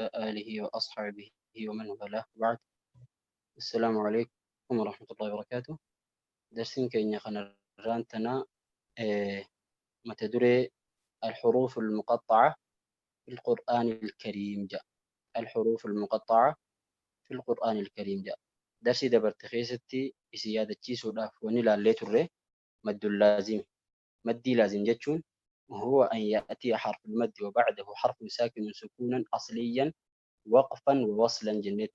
آله وأصحابه ومن والاه بعد. السلام عليكم ورحمة الله وبركاته. درسين كينيا خنرانتنا متدري الحروف المقطعة في القرآن الكريم جاء. الحروف المقطعة في القرآن الكريم جاء. درسي دبرت خيستي إسيادة تشيسو ونلا الليتره مد اللازم. مدي لازم جتشون وهو أن يأتي حرف المد وبعده حرف ساكن سكونا أصليا وقفا ووصلا جنة.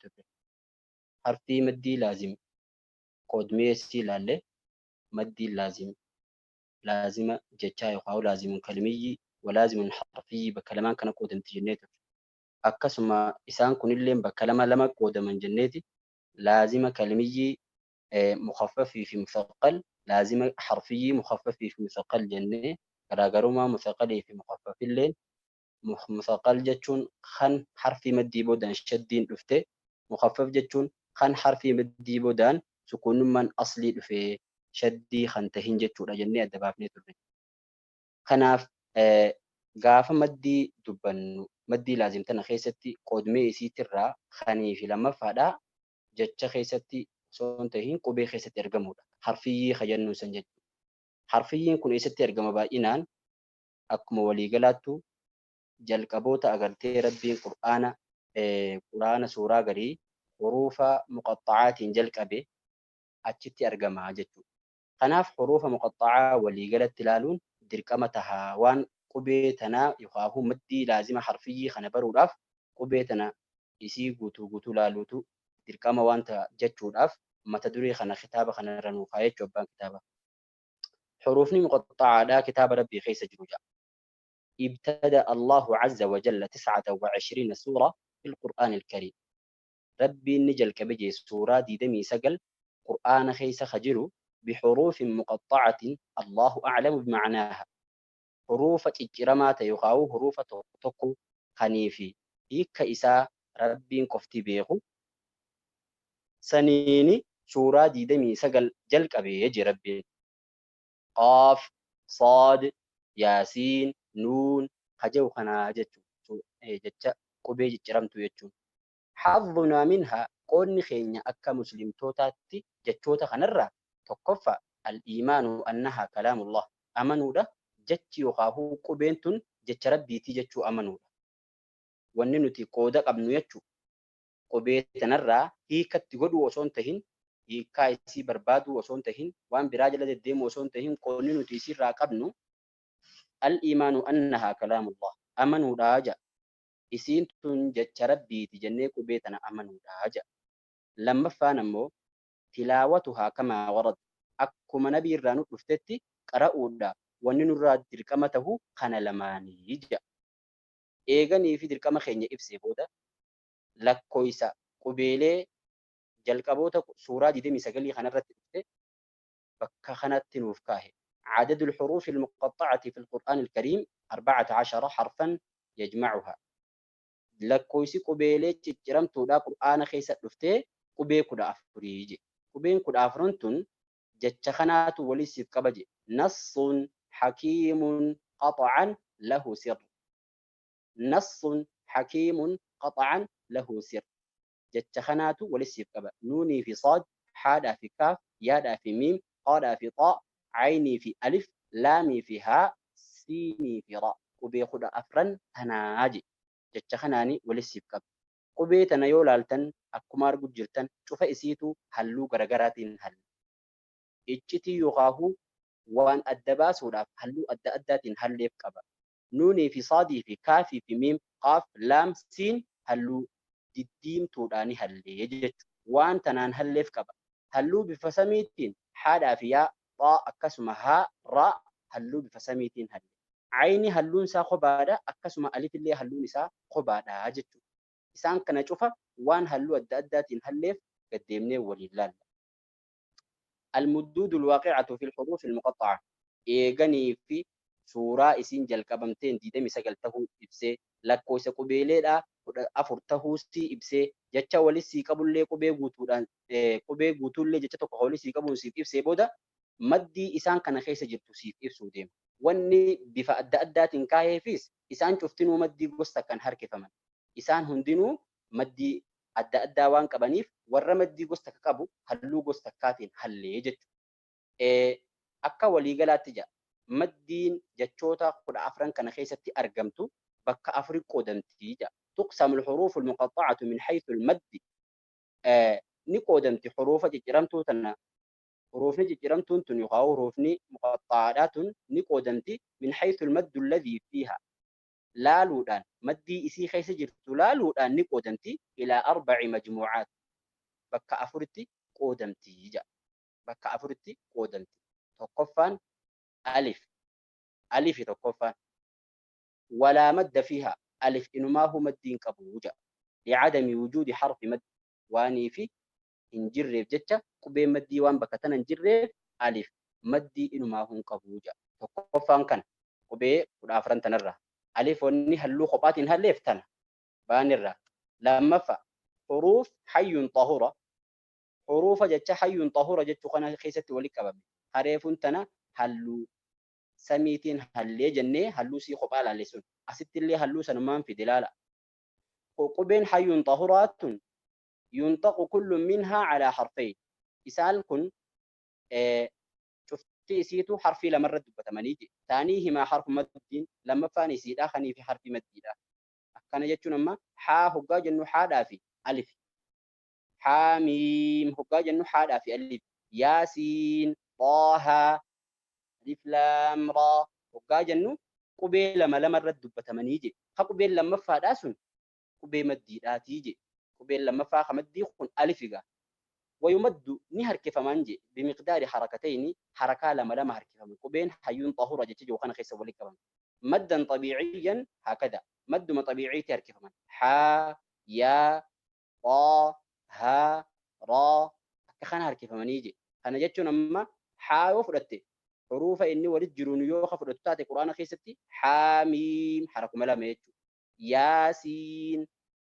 حرفي مدي لازم قد ميسي لالي مدي لازم لازم جتشا يقاو لازم كلمي ولازم حرفي بكلمان كان قد جنة. أكسما إسان كن اللين بكلمة لما قد من جنتي لازم كلمي مخفف في مثقل لازم حرفي مخفف في مثقل جنة غراغروما مثقل في مخفف اللين مثقل جتشون خن حرفي مدي بودان شدين دفته مخفف جتشون خن حرفي مدي بودان سكون من أصلي دفه شدي خنتهين جتشون جنة الدبابني تربي خناف غاف مدي دبن مدي لازم تنا خيستي قدمي سيترا خني في لما فدا جتش خيستي سونتهين قبي خيستي ارجمودا حرفي خجنو سنجد حرفيين كن إيستي أرجم بائنان أكما وليقلاتو جلقبوتا أغرتي ربي قرآن قرآن سورة غري حروف مقطعات جلقبي أتشتي أرجم عجتو قناف حروف مقطعة وليقلت تلالون دركمتها وان قبيتنا يخافو مدي لازم حرفي خنبرو راف قبيتنا إسي قوتو قوتو لالوتو دركما وانت جتشو راف ما تدري خنا خطابة خنا رنو خايت جبان كتابة حروفني مقطعة لا كتاب ربي خيس جروجا. ابتدأ الله عز وجل 29 سورة في القرآن الكريم. ربي نجل كبجي سورة دي دمي سجل قرآن خيس خجرو بحروف مقطعة الله أعلم بمعناها. حروف تجرمات يقاو حروف تقو خنيفي إيك إسا ربي كفتي بيغو سنيني سورة دي دمي سجل جل كبجي ربي قاف صاد ياسين نون خجو خنا جتشو جتشا قبي جترمتو يجون حظنا منها قون خينيا أكا مسلم توتاتي جتشوتا خنرا تقفى الإيمان أنها كلام الله أمنوا ده جتشي يخافو قبينتون جتش ربيتي جتشو أمنوا ده وننتي قودة قبنو يجو قبيتنرا هي كتغدو وصون تهين hiikkaa isii barbaaduu osoo hin tahin waan biraa jala deddeemu osoo hin tahin qoonni nuti isirraa qabnu al-iimaanu annahaa kalaamullah amanuudhaa ja'a. Isiin tun jecha rabbiiti jennee qubee tana amanuudhaa ja'a. Lammaffaan ammoo tilaawatuhaa kamaa warad akkuma nabii irraa nu dhuftetti qara'uudha wanni nurraa dirqama tahu kana lamaanii ja'a. Eeganii fi dirqama keenya ibsee booda lakkoofsa qubeelee jalqaboota suuraa 29 kanarratti dhufte bakka kanatti nuuf kaahe. عدد الحروف المقطعة في القرآن الكريم 14 حرفا يجمعها. لكويسي قبيلة تجرمتو دا قرآن خيسة دفته قبي كدا أفريج. قبين كدا أفرنتون جتشخنات وليس قبج نص حكيم قطعا له سر. نص حكيم قطعا له سر. جتشخنات وليس قبا نوني في صاد حادا في كاف يادا في ميم قادا في طاء عيني في ألف لامي في هاء سيني في راء قبي خدا أفرن تناجي جتشخناني وليس قبا قبي تنايولالتن أكمار جرتن شوف إسيتو هلو غرغراتين هل إتشتي يغاهو وان أدبا سوراف هلو أدى أداتين هل قبا نوني في صادي في كافي في ميم قاف لام سين هلو diddiimtuudhaan hallee jechuudha. Waan tanaan halleef qaba. Halluu bifa samiitiin haadhaa fi yaa xaa akkasuma haa raa halluu bifa samiitiin halle. Ayni halluun isaa kophaadha akkasuma alifillee halluun isaa kophaadha jechuudha. Isaan kana cufa waan halluu adda addaatiin halleef gaddeemnee waliin laalla. المدود الواقعة في الحروف المقطعة إيغاني في سورة إسين جلقبمتين ديدمي سجل تهو إبسي lakkoofsa qubeeleedha 14 tahuu si ibsee jecha walisii qabullee qubee guutuudhaan qubee guutuullee jecha tokko walisii qabuun siif ibsee booda maddii isaan kana keessa jirtu siif ibsuu deema. Wanni bifa adda addaatiin kaaheefis isaan cuftinuu maddii gosa kan harkifaman. Isaan hundinuu maddii adda addaa waan qabaniif warra maddii gosa takka qabu halluu gosa takkaatiin hallee jechuudha. Akka waliigalaatti jira. Maddiin jechoota 14 kana keessatti argamtu bakka afuri qoodamti jira. Tuqsamu al-huruuf al-muqaxxa'atu min haythu al-maddi. Ni qoodamti huruufa cicciramtuu tana. Huruufni cicciramtuun tun yookaan huruufni muqaxxa'aadhaa tun ni qoodamti min haythu al-maddu alladhii fiiha. Laaluudhaan maddii isii keessa jirtu laaluudhaan ni qoodamti ilaa arba'i majmuucaat. Bakka afuritti qoodamti jira. Bakka afuritti qoodamti. Tokkoffaan alif. Alifi tokkoffaan. Walaa madda fiiha. Alif inumaahu maddiin qabu jira. Licadami wujuudi harfi maddi. Waanii fi hin jirreef jecha qubeen maddii waan bakka tana hin jirreef alif maddii inumaahu hin qabu jira. Tokkoffaan kana qubee 14 tanarraa. Alif wanni halluu kophaatiin halleef tana baanirraa. Lammaffaa huruuf hayyun xahura. Huruufa jecha hayyun xahura jechuu kana keessatti walitti qabame. Hareefuun tana halluu samiitiin hallee jennee halluu sii kophaa laalle sun. Asitti illee halluu sanumaan fide ilaala. Qubeen hayyun xahuraa tun yuntaqu kullu minhaa calaa harfayn. Isaan kun cufti isiitu harfii lamarra dubbatamanii jedhe. Taanii himaa harfu maddiin lammaffaan isiidhaa kanii fi harfi maddiidha. Akkana jechuun amma haa hoggaa jennu haadhaa fi alif. Haa miim hoggaa jennu haadhaa fi alif. Yaasiin xaahaa alif laam raa hoggaa jennu qubee lama lamarra dubbatamanii jedhe. Ha qubeen lammaffaadhaa sun qubee maddiidhaatii jedhe. Qubeen lammaffaa ka maddii kun alifiga. ويمد نهر كفمان بمقدار حركتين حركة لما لما هركفمان قبين حيون طهورة جتجي وخنا خيس ولي كمان مدا طبيعيا هكذا مد ما طبيعي تركفمان حا يا طا ها را كخنا هركفمان يجي أنا جتشو نما حا وفرت حروف إني ولد جرون يوخ فرت تاتي قرآن خيستي حا ميم حركة ملا ما يجو ياسين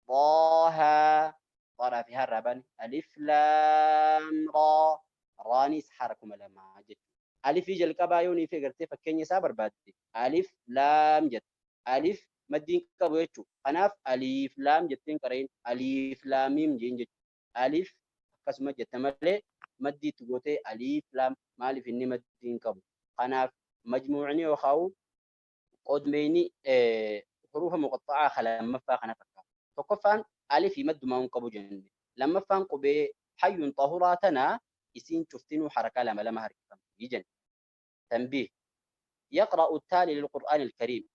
طه طرا فيها الربان ألف لام را رانيس حركة ملما جت ألف يجي الكبايوني في قرتي فكيني سابر بادي ألف لام جت ألف مدين كبويتشو أناف ألف لام جتين قرين ألف لام ميم جين جت ألف كسمة جت ملي مدي تقوتي ألف لام مالي في مدين كبو أناف مجموعني وخاو قدميني حروف مقطعة خلا مفا خنا فكا فكفان ألف مد ما قبو جنة لما فان قبي حي طهوراتنا يسين شفتنو حركة لما لما هركة يجن. تنبيه يقرأ التالي للقرآن الكريم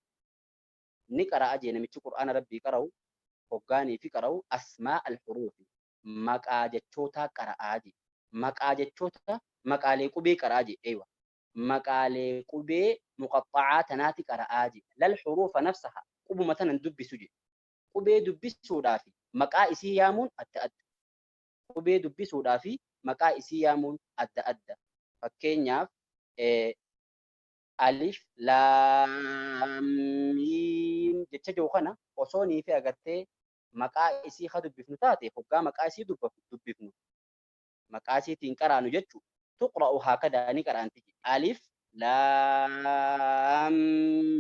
نقرأ أجي نمتش قرآن ربي قرأوا فقاني في قرأوا أسماء الحروف مقاجتشوتا قرأ أجي مقاجتشوتا مقالي قبي قرأ أجي أيوة مقالي قبي مقطعاتنا قرأ أجي لا الحروف نفسها قبو مثلا دبي سجي qubee dubbisuudhaa fi maqaa isii yaamuun adda adda. Qubee dubbisuudhaa fi maqaa isii yaamuun adda adda. Fakkeenyaaf alif laam miim jecha jiru kana osoo nii fi agartee maqaa isii ha dubbifnu taate hoggaa maqaa isii dubbifnu maqaa isiitiin qaraanu jechuu tuqra'u haakadaa ni qaraanti. Alif laam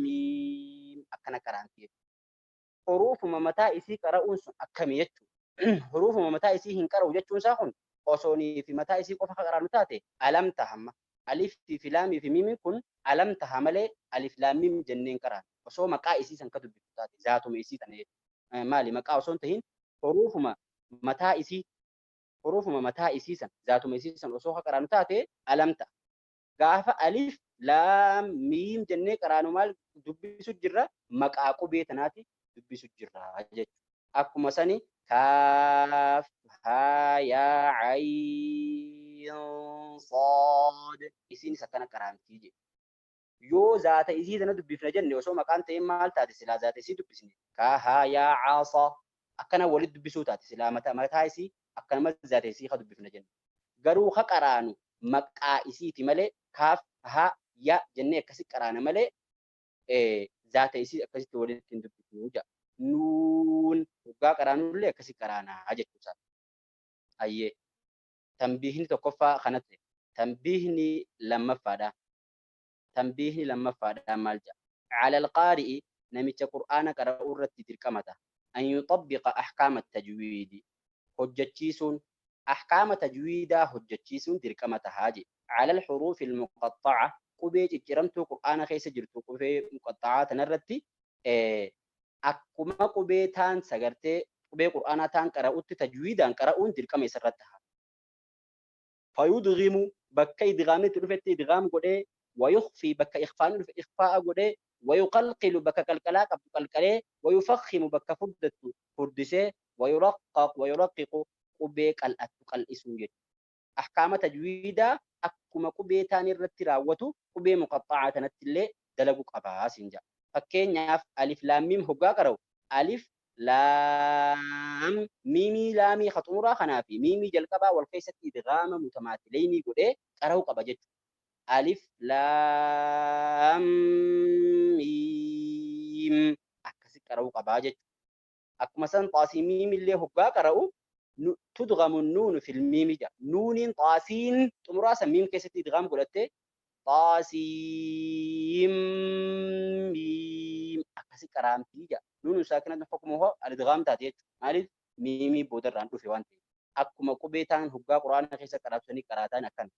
miim akkana qaraanti jechuudha. Huruufuma mataa isii qara'uun sun akkami jechuudha. Huruufuma mataa isii hin qara'u jechuun isaa kun osoo nii fi mataa isii qofa qaraanu taate alam tahamma. Alif fi laamii fi miimiin kun alam taha malee alif laam miim jenneen qaraan. Osoo maqaa isii san ka dubbisu taate zaatuma isii tana jechuudha. Maali maqaa osoo hin tahin huruufuma mataa isii san zaatuma isii san osoo qaraanu taate alam ta'a. Gaafa alif laam miim jennee qaraanu maal dubbisu jirra maqaa qubee tanaati dubbisu jirra jechuudha. Akkuma sani kaaf haa yaa ayn saad isiin isa kana qaraantii jedhe. Yoo zaata isii tana dubbifna jenne osoo maqaan ta'e maal taate silaa zaata isii dubbisne kaa haa yaa caasa akkana walitti dubbisuu taate silaa mataa isii akkanuma zaata isii ka dubbifna jenne. Garuu ka qaraanu maqaa isiiti malee kaaf haa yaa jennee akkasi qaraana malee zaata isii akkasitti walitti hin dubbifnu jedha. Nuun hoggaa qaraanullee akkasi qaraanaa jechuudha. Ayyee tanbiihni tokkoffaa kanatti tanbiihni lammaffaadha. Tanbiihni lammaffaadha maal jedha? Calal qaari'i namicha qur'aana qara'uu irratti dirqamata. An yuxabbiqa ahkaama tajwiidi hojjechiisuun, ahkaama tajwiidaa hojjechiisuun dirqama tahaa jedhe. Ala alxuruufi almuqaxxaca, qubee cicciramtuu Qur'aana keessa jirtu, qubee muqaxxacaa tanarratti akkuma qubee taan sagartee qubee Qur'aanaa taan qara'utti tajwiidaan qara'uun dirqama isarratti taha. Fayudghimu, bakka idghaamni itti dhufetti idghaam godhee, wayukhfii, bakka ikhfaanni dhufe ikhfaa'a godhee, wayuqalqilu, bakka qalqalaa qabdu qalqalee, wayufakhimu, bakka furdattu furdisee, wayuraqqaq wayuraqqiqu, qubee qal'attu qal'isuu jechuudha. Ahkaama tajwiidaa akkuma qubee taan irratti raawwatu qubee muqaxxa'aa tanatti illee dalagu qabaa siin jedha. Fakkeenyaaf alif laam miim hoggaa qara'u, alif laam miimii laamii ka xumuraa kanaa fi miimii jalqabaa wal keessatti idghaama mutamaathilaynii godhee qara'uu qaba jechuudha. Alif laam miim akkasi qara'uu qabaa jechuudha. Akkuma san xaasii miim illee hoggaa qara'u, tudghamu nuunu fil miimi jedha. Nuuniin xaasiin xumuraa san miim keessatti idghaam godhattee xaasiim miim akkasi qaraamtii jedha. Nuunun saakinatun hukmuhu al-idghaam taate jechuudha. Maaliif? Miimii boodarraan dhufe waan ta'eef. Akkuma qubee taan hoggaa Qur'aana keessa qaraabsanii qaraataan akkana.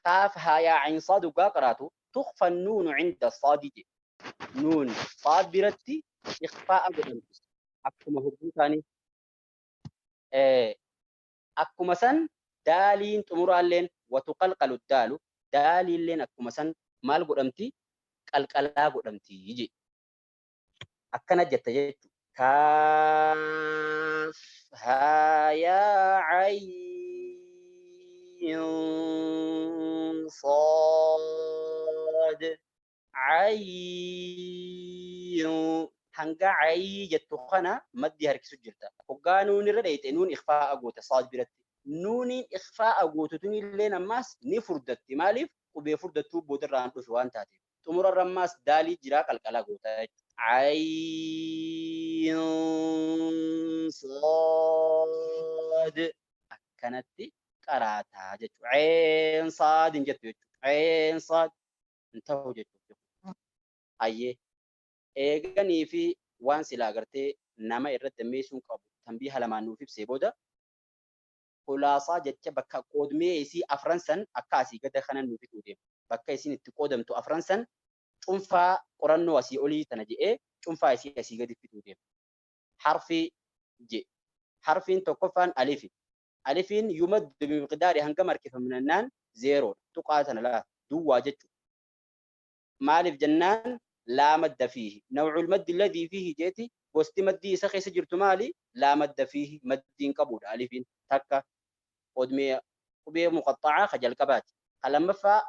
Kaaf haa yaa ayn saad hoggaa qaraatu, tukhfa nuunu cinda saadi jedhe. Nuun saad biratti ikhfaa'a godhamti. Akkuma hogguu taanii. Akkuma san daaliin xumuraalleen, watuqalqalu daalu, daaliilleen akkuma san maal godhamti? Qalqalaa godhamti jedhe. Akkana jetta jechuudha. Kaaf haa yaa ayn saad, ayn hanga ayii jettu kana maddii harkisu jirta. Hoggaa nuun irra dheeyxe nuun ikhfaa'a goota saad biratti. Nuuniin ikhfaa'a gootu tunilleen ammaas ni furdatti. Maaliif? Qubee furdattuu boodarraan dhufe waan taateef. Xumurarra ammaas daalii jiraa qalqalaa goota jechuudha. Ayn saad akkanatti qaraataa jechuudha. Ayn saad hin jettu jechuudha. Ayn saad hin ta'u jechuudha. Hayyee, eeganii fi waan silaa gartee nama irratti dammeessuun qabu tanbiiha lamaan nuuf ibsee booda, khulaasaa jecha bakka qoodmee isii afran san akka asii gada kanan nuuf fixuu deema. Bakka isiin itti qoodamtu afran san cunfaa qorannoo asii olii tana jedhee cunfaa isii asii gadi fixuu deema. Harfii je. Harfiin tokkoffaan alifi. Alifiin yumaddu bimiqdaari hangam harkifamnannaan zeeroodha. Tuqaa tana laata duwwaa jechuudha. Maaliif jennaan, laa madda fiihi. Naw'ul maddi alladhii fiihi jeeti, gosti maddii isa keessa jirtu maali? Laa madda fiihi, maddiin qabuudha alifiin takka qodmee qubee muqaxxa'aa ka jalqabaati. Ka lammaffaa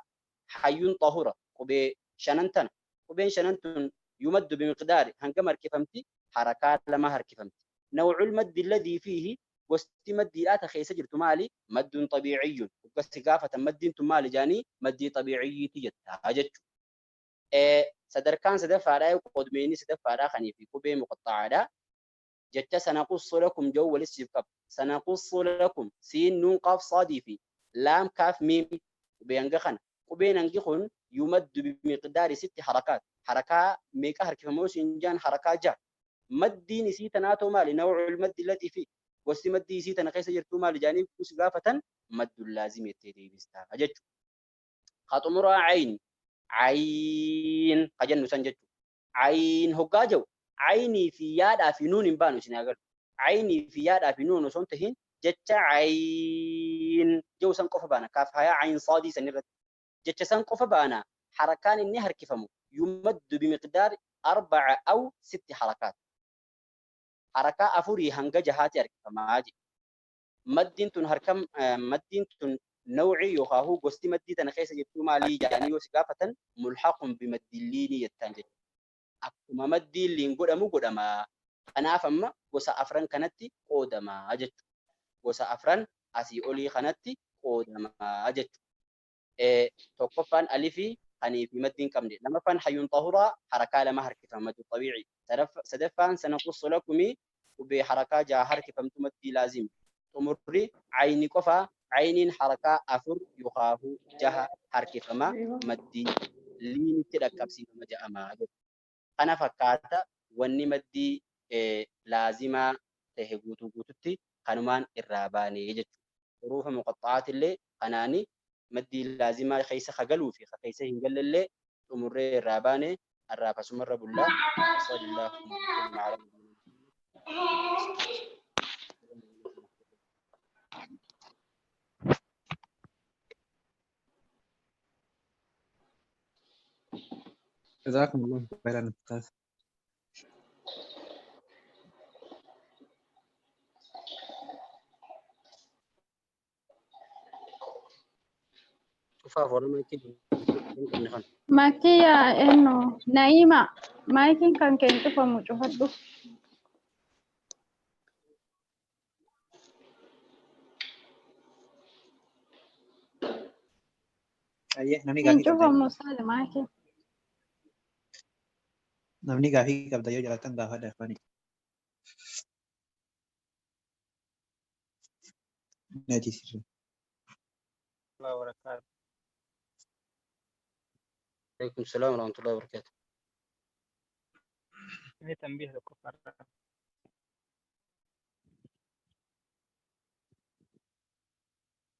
hayyuun xahura, qubee shanan tana. Qubeen shanan tun yumaddu bimiqdaari hangam harkifamti? Harakaa lama harkifamti. Naw'ul maddi alladhii fiihi, gosti maddiidhaa ta keessa jirtu maali? Maddun xabiiciyyun. Hogga si gaafatan maddiin tun maali jaanii, maddii xabiiciyyiiti jettaa jechuudha. Sadarkaan sadaffaadhaa, qodmeenii sadaffaadhaa kanii fi qubee muqaxxa'aadha. Jecha sanaqussu lakum jedhu walis siif qaba. Sanaqussu lakum siin nuun qaaf saadii fi laam kaaf miim qubee hanga kana. Qubeen hangi kun yumaddu bimiqdaari sitti harakaat. Harakaa meeqa harkifamoo siin jaan? Harakaa jaha. Maddiin isii tanaatoo maali? Naw'ul maddi allatii fi, gosti maddii isii tana keessa jirtuu maali jaanii si gaafatan, maddul laazim jettee deebistaa jechuudha. Ka xumuraa ayn, ayn ka jennu san jechuudha. Ayn hoggaa jedhu aynii fi yaadhaa fi nuun hin baanu, isin haa galu. Aynii fi yaadhaa fi nuun osoo hin tahin jecha ayn jedhu san qofa baana. Kaaf hayaa ayn saadii san irratti. Jecha san qofa baana. Harakaan inni harkifamu yumaddu bimiqdaar arba'a aw sitti harakaat. Harakaa afurii hanga jahaati harkifamaa jedhe. Maddiin tun harkam, maddiin tun nawcii yookaahuu gosti maddii tana keessa jirtuu maalii jedhanii yoo si gaafatan, mulhaqun bimaddilliinii jettaan jechuudha. Akkuma maddiin liin godhamu godhama. Kanaaf amma gosa afran kanatti qoodamaa jechuudha. Gosa afran asii olii kanatti qoodamaa jechuudha. Tokkoffaan alifii kanii fi maddii hin qabne. Lamaffaan hayyuun xahuraa harakaa lama harkifama, maddu xabiici. Sadaffaan sanaqussu lakumii qubee harakaa jaha harkifamtu, maddii laazimi. Xumurri ayni qofa, ayniin harakaa afur yookaahuu jaha harkifama, maddii liinitti dhaqqabsiifama jedhama jechuudha. Kana fakkaata wanni maddii. laazimaa ta'e guutuu guututti kanumaan irraa baanee jechuudha. Huruufa muqaxxaati illee kanaani maddii laazimaa keessa kagaluu fi keessa hin galle illee xumurree irraa baanee har'aaf asumarra bullaa. Sallallahu alaihi wa sallam. جزاكم الله خيرا أستاذ. Makkiya eno Naima maayikiin kan kee hin cufamu cufadhu. Ayyee namni Hin gaafii qabda. cufamu saali maayikiin. Namni gaafii qabda yoo jiraattan gaafadha afani. Nati sirri. عليكم السلام ورحمة الله وبركاته. تنبيه للكفار.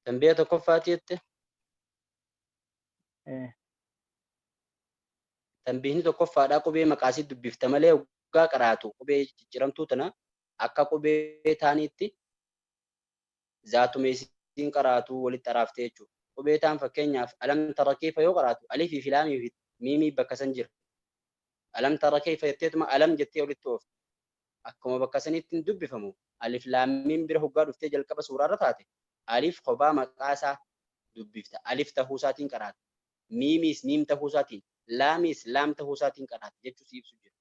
تنبيه tokkoffaati jette? Tanbiihni tokkoffaadhaa qubee maqaasii dubbifta malee waggaa qaraatu qubee jijjiiramtuu tana akka qubee taaniitti zaatumeessiin qaraatu walitti araaftee jechuudha. Qubee taan fakkeenyaaf alam tara keefa yoo qaraatu alifii fi laamii fi miimii bakka san jira. Alam tara keefa jetteetuma alam jettee walitti oofte. Akkuma bakka sanitti hin dubbifamu alif laamiin bira hoggaa dhuftee jalqaba suuraarra taate alif kophaa maqaa isaa dubbifta. Alif tahuu isaatiin qaraata. Miimiis miim tahuu isaatiin, laamiis laam tahuu isaatiin qaraata jechuu si ibsu jira.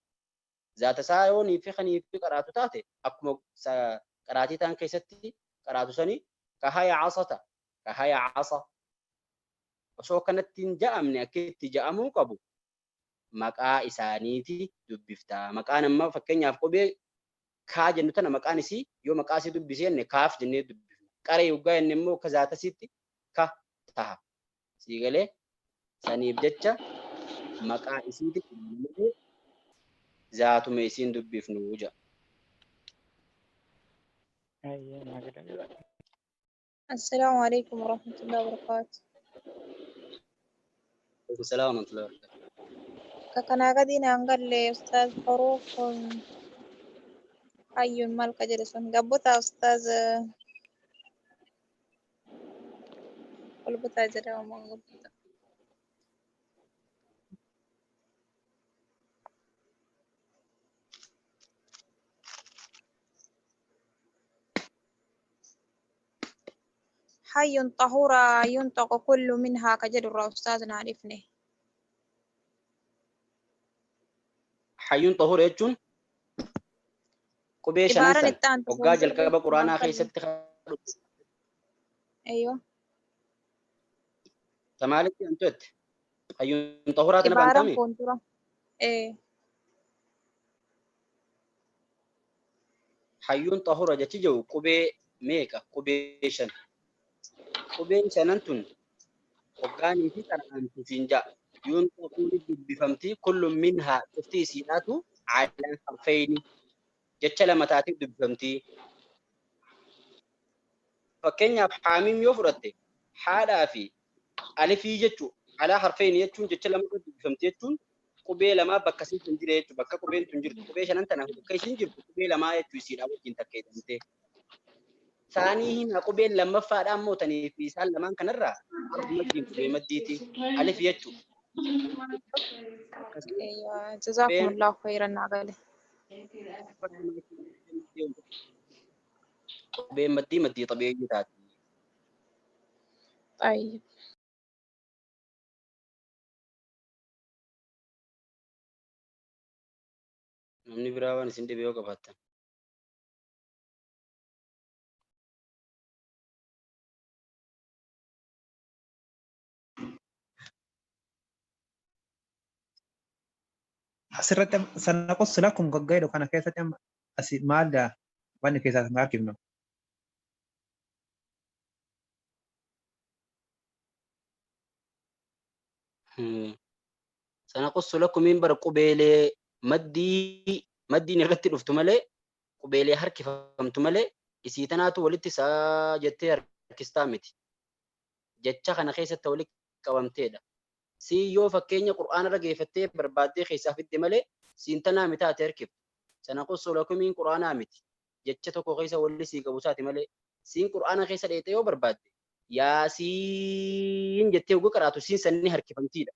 Zaata isaa yoo nii fi kanii fi qaraatu taate akkuma qaraatii ta'an keessatti qaraatu sanii kahaya asata kahaya asa osoo kanatti hin ja'amne akka itti ja'amuu qabu maqaa isaaniiti dubbifta. Maqaan amma fakkeenyaaf qubee kaa jennu tana maqaan isii yoo maqaa isii dubbisee jenne kaaf jennee dubbifna. Qaree yoggaa jenne immoo akka zaata isiitti ka taha. Sii galee saniif jecha maqaa isiiti malee zaatuma isiin dubbifnu jedha. السلام عليكم ورحمة الله وبركاته. عليكم السلام ورحمة الله وبركاته. كنا قدين أنقل أستاذ حروف حي مالك جلسون قبوتا أستاذ قلبتا جرى وما قبوتا. حي طهورا ينطق كل منها كجدر أستاذنا عرفني. حي طهور jechuun qubee shanan عبارة san التان waggaa jalqaba quraanaa keessatti أيوة tamaalitti antuette hayyuun xahuraa tana عبارة baantami كونترا إيه hayyuun xahura jechi jiru qubee meeqa qubee shan qubeen shanan tun waggaanii fi qara'amtu siin ja'a yuun xahuuri dubbifamti kullu minhaa cufti isiidhaatu calan harfeyni jecha lama taatiif dubbifamti. Fakkeenyaaf haamiim yoo fudhatte haadhaa fi alifii jechuu alaa harfeyni jechuun jecha lama dubbifamti jechuun qubee lamaa bakka isiin tun jire jechuudha. Bakka qubeen tun jirtu qubee shanan tana bakka isiin jirtu qubee lamaa jechuu isiidhaa wajjin takka hidhamte. Saanii hima qubeen lammaffaadhaan mootanii fi isaan lamaan kanarraa harfu maddiin qubee maddiiti alif jechuu. أيوة جزاكم الله خيرا عقلي. Qubeen maddii maddii xabii'ii taati. طيب Namni biraa waan isin dhibe yoo qabaattan. Asirratti sanaqus lakum gaggaidhu kana keessatti amma asi maal wanni keessaa kan arginu. Sanaqussu lakumiin bara qubeelee maddii Maddiin irratti dhuftu malee qubeelee harkifamtu malee isii tanaatu walitti isaa jettee harkistaa miti. Jecha kana keessatti walitti qabamteedha. Siin yoo fakkeenya qur'aana irra geeffattee barbaaddee keessaa fidde malee siin tanaa miti ati harkiftu. Sanaqussu lakumiin qur'aanaa miti. Jecha tokko keessa walli sii qabu isaati malee siin qur'aana keessa dheexee yoo barbaadde yaasiin jettee hoggaa qaraatu siin sanni harkifamtiidha.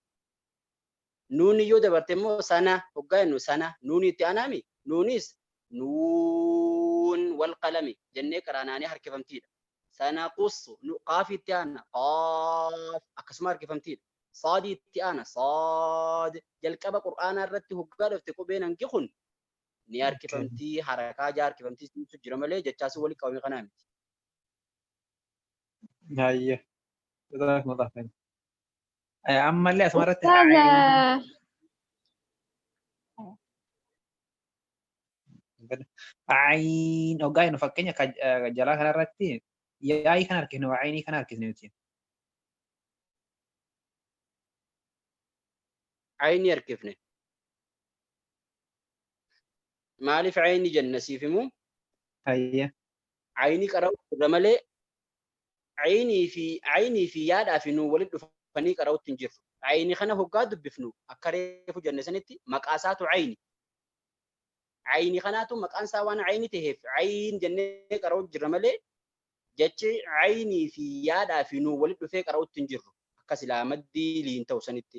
Nuuni yoo dabarte immoo sana hoggaa jennu sana nuuni itti aanaami nuunis nuun wal qalami jennee qaraanaanii harkifamtiidha. Sanaqussu qaafii itti aana qaaf akkasuma harkifamtiidha. Saadii itti aana saad jalqaba qur'aanaa irratti hoggaa dhufte qubeen hangi kun ni harkifamtii harakaa jaa harkifamtii siintu jira malee jechaas wali qabame kanaa miti. Hayyee. Jazakumullah khairan. Ammallee asumarratti Ustaaza ayin hoggaa jennu fakkeenya jalaa kanarratti yaa'ii kan harkifnu ayinii kan harkifne nuti. Ayinii harkifne. Maaliif ayinii jenna siif himuu? Hayyee. Ayinii qara'uu irra malee ayinii fi yaadhaa fi nuu walitti dhufanii qara'uutti hin jirru. Ayinii kana hoggaa dubbifnu akka reefu jenne sanitti maqaa isaatu ayini. Ayinii kanaatu maqaan isaa waan ayinii ta'eef ayin jennee qara'uu jirra malee jechi ayinii fi yaadhaa fi nuu walitti dhufee qara'uutti hin jirru. Akka silaa maddii liin ta'u sanitti.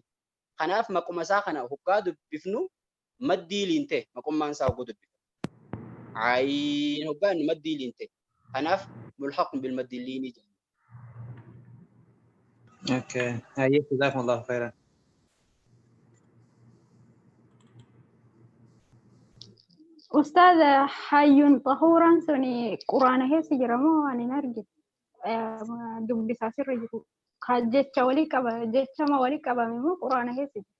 Kanaaf maquma isaa kana hoggaa dubbifnu maddii liin ta'e maqummaan isaa hogguu dubbifnu. Ayin hoggaa inni maddii liin ta'e. Kanaaf mulhaqun bil maddii liinii jenna. Okay. Hayyee jazakumullah khairan. Ustaaza hayyuun xahuuraan suni quraana keessa jira moo waan hin argine? Dubbisaa sirra jiru. Ka jecha walii qaba jechama walii qabame moo quraana keessa jira?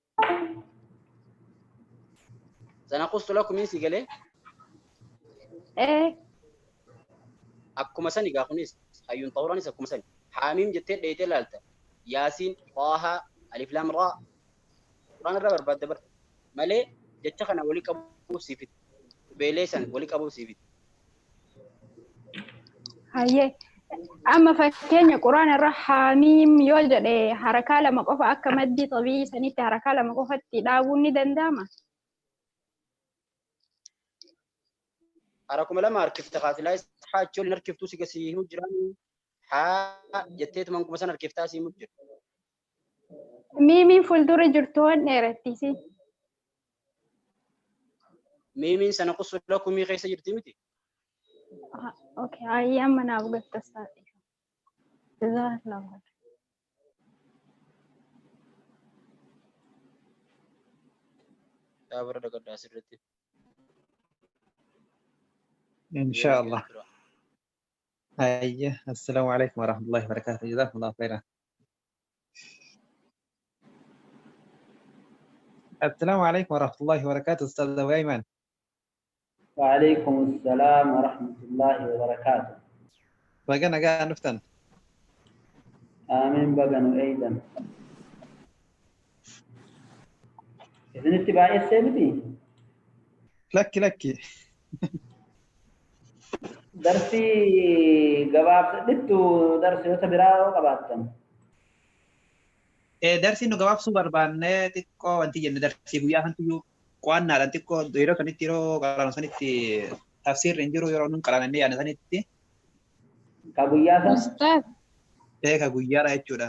Sanaqussu lakumiin si galee Ee akkuma sani gaa kunis hayyuun xahuuraanis akkuma sani. Haamiim jettee dheeyitee ilaalta. Yaasiin, Xaahaa, Alif Laam Raa quraana irraa barbaadde barta. Malee jecha kana walii qabuuf siif fiti. Qubeelee san walii qabuuf siif fiti. Hayyee. Amma fakkeenya quraana irra haamiim yoo jedhe harakaa lama qofa akka maddii xabii sanitti harakaa lama qofatti dhaabuun ni danda'ama? Harakuma lama harkifta kaasilaa haa achi waliin harkiftuu si gasii himu jiraan haa jetteetuma kuma san harkiftaa si himu jira. Miimiin fuuldura jirtu waan dheerattisi. Miimiin sana qussu lakumii keessa jirti miti. Okay, hayyee amma naaf gattasaa. Jazakallahu khairan. Dhaabara dagaddaa asirratti. Inshallah. Hayyee. Assalaamu alaikum warahmatullahi wabarakatuh. Jazakumullah khairan. Assalaamu alaikum warahmatullahi wabarakatuh. Ustaz Abu Ayman. وعليكم السلام ورحمة الله وبركاته. Baga nagaan dhuftan. آمين بقنوا أيضا. إذن اتباع السيبتي. Lakki lakki. درسي قباب دتو درسي وتبراو قبابتن. Darsii nu gabaabsuu barbaannee xiqqoo wanti jenne darsii guyyaa kantiyyuu qo'annaadhaan xiqqoo yeroo sanitti yeroo qaraanu sanitti tafsiirri hin jiru yeroo nun qaraanannee yaadne sanitti Ka guyyaa san Ustaaz beeka guyyaadha jechuudha.